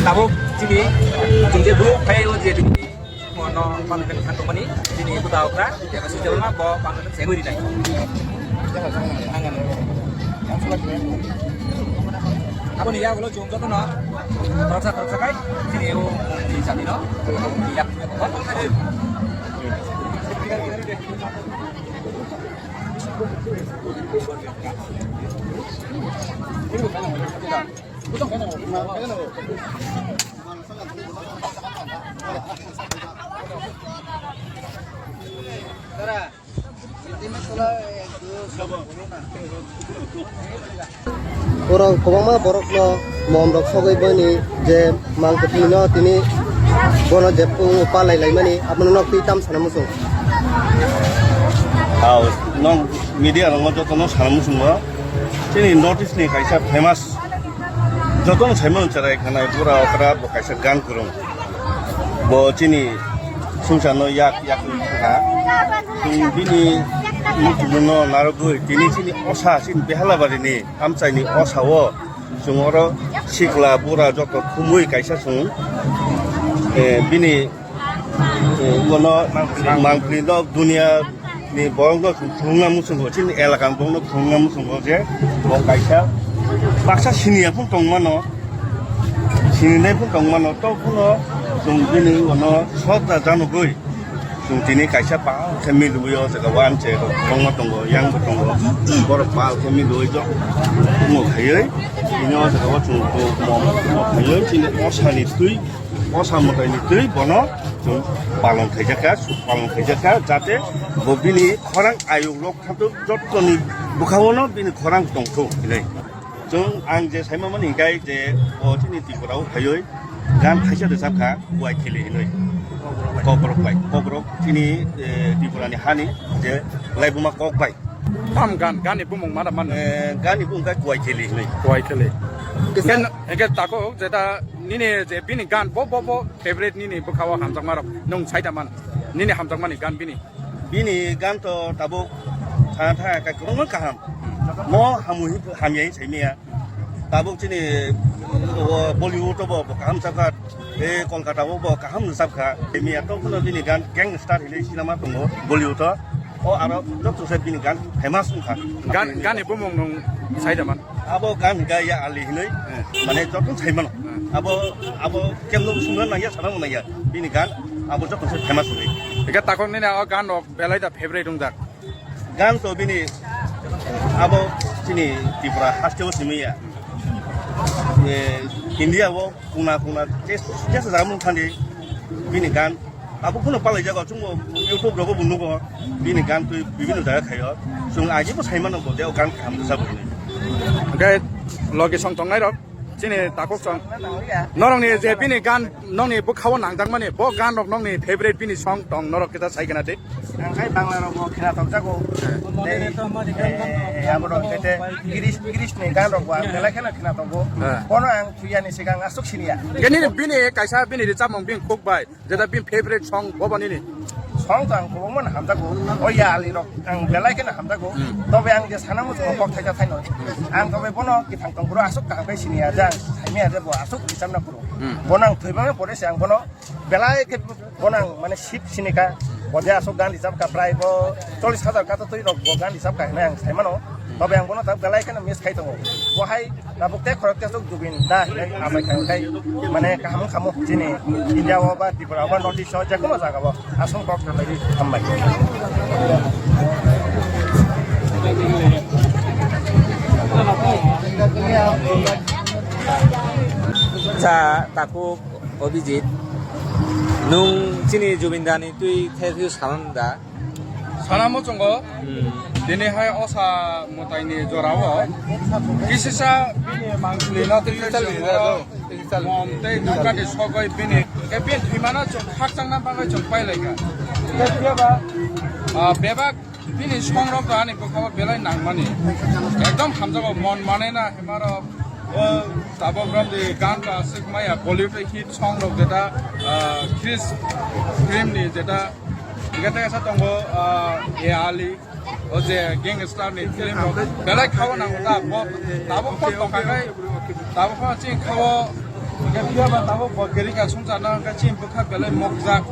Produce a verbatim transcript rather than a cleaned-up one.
Tabuk chini chwng je group phai o je tini no pang kani thang tongmani chini buta okra teba sujal ma bo pang kani sengwi rinai. Aboni yagulo chwng jotono khoroksa khoroksa khai chini o chini sati no yak. Borok kwbangma borokno mom rok sogwi bini je mang kwthwino tini bono je palai laimani abono nok twi tam sana muchung. Aw, nok media rokno jotono sana muchungo chini North East ni kaisa famous jotono saimano cherai khanai bura okra bo kaisa gan kwrwng. Bo chini sungsarno yak yak wngkha. Chwng bini muchungno narwgwi tini chini osa chini Behalabarini amchaini osa o chwng oro sikla bura joto thumwi kaisa chwng, eh, bini, eh, bono mangpili nok dunia ni borokno chwng phunukna muchungo, chini elakani borokno phunukna muchungo je bo kaisa baksa siniya phano tongmano, sininai phano tongmano, to phano chwng bini uano sota janogwi chwng tini kaisa pal khe milwi o jaga o anche rok kwbangma tongo, yang bo tongo, borok pal khe milwi jok tongo khaiwi tini o jaga o chwng bo mom khaiwi chini osani twi, osa mwtaini twi bono chwng palon khaijak kha, palon khaijak kha, jate bo bini khorang ayuk rok khatuk jottoni bwkhao no bini khorang tongthok hinwi. Chwng ang je saima mani hinkhe je o chini Tripura o phaiwi gan thaisa rwchap kha Kuai Kheli hinwi. Kokborok bai, kokborok chini, eh, Tripura ni hani je laibuma kok bai. Tam gan, gan ni bumung ma da man? Eh, gan ni bumung khe Kuai Kheli hinwi. Kuai Kheli. Kisa- Ken, eke tako jeta nini je bini gan bo, bo, bo favorite nini bwkha o hamjakma rok nwng saida man? Nini hamjakmani gan bini? Bini gan to tabuk thana thana khe kwbangma kaham. Mo hamu hi-, hamya hi saimaya. Tabuk chini, o, Bollywood o bo, bo kaham chapkha. E, Kolkata o bo kaham chapkha. Miya to phano bini gan Gangster hinwi sinama tongo Bollywood o. O aro joto se bini gan famous wngkha. Gan, gan ni bumung nwng saida man? Abo gan hinkha Ya Ali hinwi, eh, mane joto saimano. Eh. Abo, abo kemno sungna nangya, sana nangya. Bini gan abo joto se famous hinwi. Eke takok nini o gan rok belai da favorite wngjak? Gan to bini abo chini Tripura haste o simi ya. Eh, India o kuna kuna jes, jes jaga mung thandi bini gan. Abo kuno palai jago chungo YouTube rogo bo nugo bini gan twi bibino jaga khayo. Chwng agi bo saimano bo de o gan kaham rwchap hinwi. Hwnkhe logi song tongnai rok chini takhuk song. Norokni je bini gan nokni bwkhao nangjakmani bo gan rok nokni favorite bini song tong norok kisa sai gana de. Ang khai Bangla rok bo khena tong jago. Tei, eh, abo rok tete Girish, Girish ni gan rok bo ang belai kheno khena tongo. Eh. Bono ang thuyani sigang aswk siniya. Gini bini kaisa bini rwchapmung bini khuk bai. Jeta bini favorite song bobo nini? Song to ang kwbangma no hamjago, o Ya Ali rok ang belai kheno hamjago. Hmm. Tobe ang je sana muchungo kok thaisa thaino. Ang tobe bono kithang tong phuru aswk kaham khe siniya je ang saimaya je bo aswk rwchapna phuru. Hmm. Bono ang thwibangma pore se ang bono belai khe bono ang mane sip sinikha. Bo je aswk gan rwchapkha prai bo chollish hajar kato twi rok bo gan rwchapkha hinwi ang saimano. Tobe ang bono ta belai kheno miss khai tongo. Bo hai Tabuk tei khorok tesuk Zubeen da hinwi amai khai khai mane kaham wngkha mo chini India o ba Tripura o ba North East o je kono jaga o aswk kok salai di hambai. Cha takhuk Abhijit, nwng chini Zubeen da ni twi thank you sanan da? Sana muchungo, hmm, tini hai osa mwtaini jorao kisisa bini mangpili no twi digital, digital, mom tei dukani sogwi bini, khe bini thwimano chwng khakchangna bagwi chwng pailaikha. Khe phiya ba, ah, bebak bini songrok ani bwkhao belai nangmani. Ekdom hamjago mon manena hemarok. O tabok romdi gan ba aswk maya Bollywood hit songrok jeta, ah, Chris film ni jeta Hingke tei sa tongo, ah, A Ali, o je gangster ni film rok belai khao nango ta, bo tabuk pho tongkha khai, tabuk pho chini khao Hingke phiya ba tabuk bo kwrwi ka songchar no hingke chini bwkha belai mokjak.